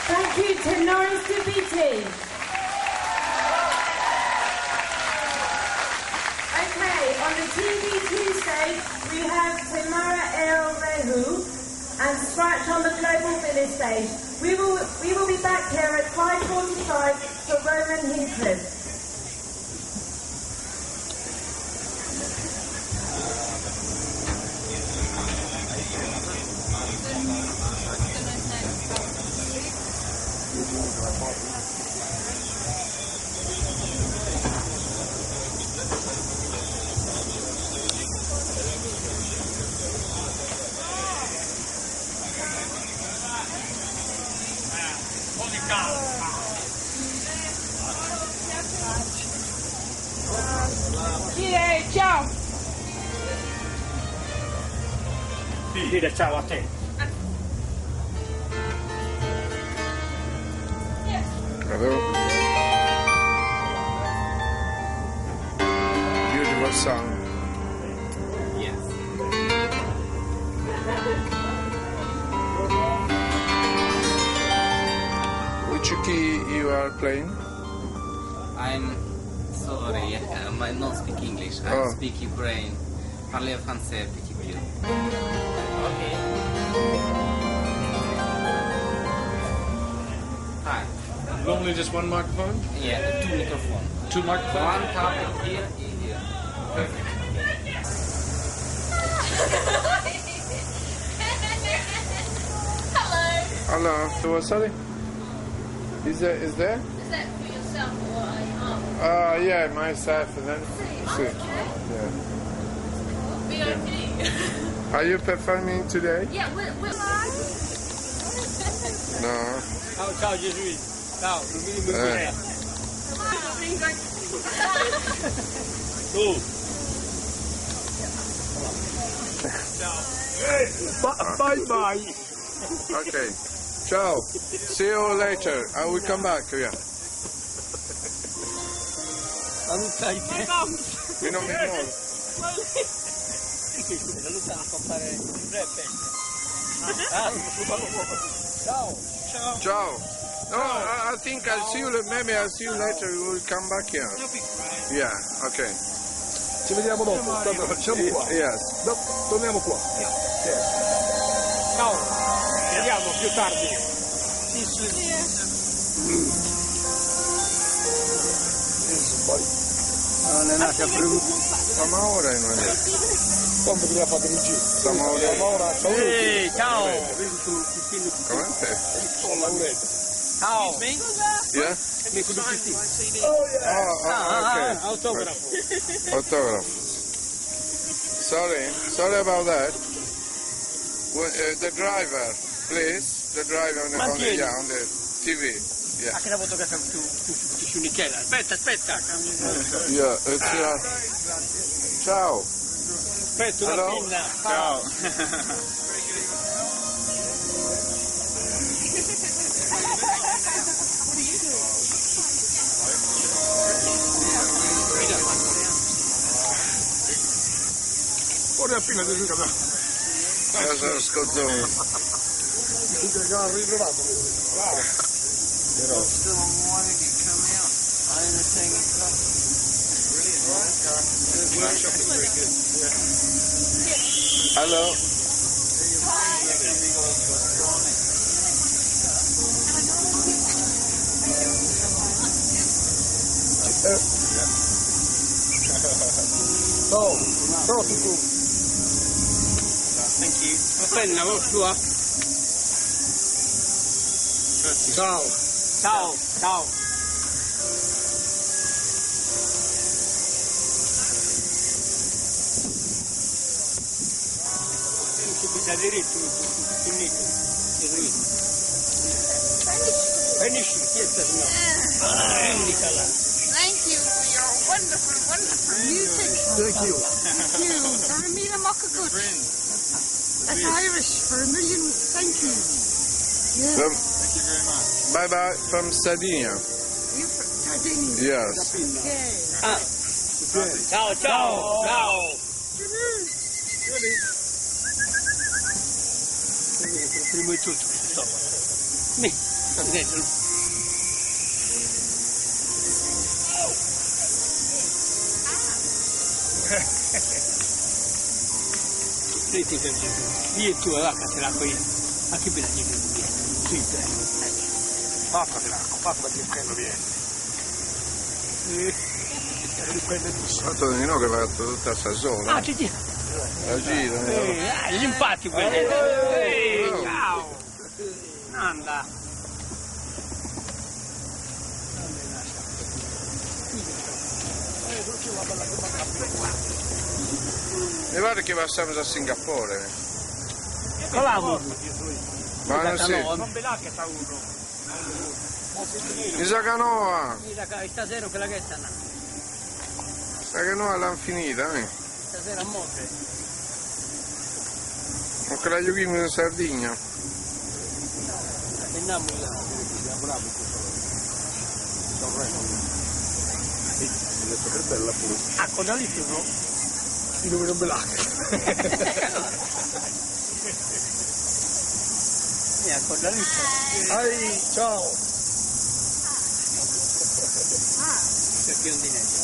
Thank you to Norris Dubiti. Okay, on the TV2 stage, we have Tamara El Rehu and Scratch on the Global Village stage. We will, we will be back here at 5.45 for Roman Hinklin. Ciao! Dire ciao a te. Hello. Beautiful song. Yes. Which key you are playing? I'm sorry, I not speak English. I Oh. speak Ukraine. Parler français petit peu. Okay. Hi. Normally just one microphone? Yeah, two microphone. Two microphones? One cable here and here. Perfect. Hello. Hello. What's sorry? Is there? Is there? Is that for yourself or are you up? Uh, yeah, myself and then. See, See. okay. Yeah. VIP. Are you performing today? yeah, we're, we're No. Ciao, ciao Gesù. Ciao, non mi Eh. Tu. Bye bye. Okay. Ciao. See you later. I will come back. Yeah. Io non mi muovo. Ciao. Ciao. No, I, I think I'll see you. Maybe I'll see you later. We will come back here. Yeah. Okay. Ci vediamo dopo, tanto facciamo qua. Yes. No, torniamo qua. Ciao. Ci vediamo più tardi. Siamo ora in una. Quanto bisogna fare il giro? Siamo ora. Siamo ora, ciao. Ehi, ciao. Come? Ciao. Yeah. Oh yeah. Oh, oh, okay. Autografo. Autograph. Sorry, sorry about that. Well, the driver, please. The driver on the, yeah, on the TV. Yeah. Anche la fotografia tu, tu, tu, su Michela. Aspetta, aspetta. Yeah, it's, ciao. Aspetta una Hello. pinna. Ciao. Ora appena ti ricordo. Adesso scozzone. Che ritrovato. Bravo. Still wanting to come out. I understand it. Hello. Ciao. Ciao a tutti. Thank you. La penna, tua. Ciao. Ciao, ciao. Da diritto, finito. Finisci, chi è signore? Ah, indicala. Thank you for your wonderful, wonderful music. Thank you. Thank you. For a míle maith agat. That's Irish for a million thank yous. Yeah. Thank you very much. Bye bye from Sardinia. You from Sardinia. Yes. Okay. Ah. Ciao, ciao, ciao. Prima di tutto, insomma. Mi, dentro. Senti che io tu la te la qui. A chi bisogna dire? Sì, te. Fatta l'acqua, fatta che prendo viene. Riprende tutto. Tanto di no che va tutta sta zona. Ah, ci gira. La gira. no? Ah, gli impatti quelli. Eh, Ciao. Anda. Mi pare che passiamo a Singapore. Colamo. Ma non sì. Non ve che sta uno. Mi sa che no. Mi sa che stasera quella che sta. Sa che no l'hanno finita, eh. Stasera a morte. Anche la giochino in Sardegna. Andiamo là. Ho detto che bella pure. Ah, con la lì no? Il nome non bella. Yeah, con la lì. Ai, ciao. Perché non di niente.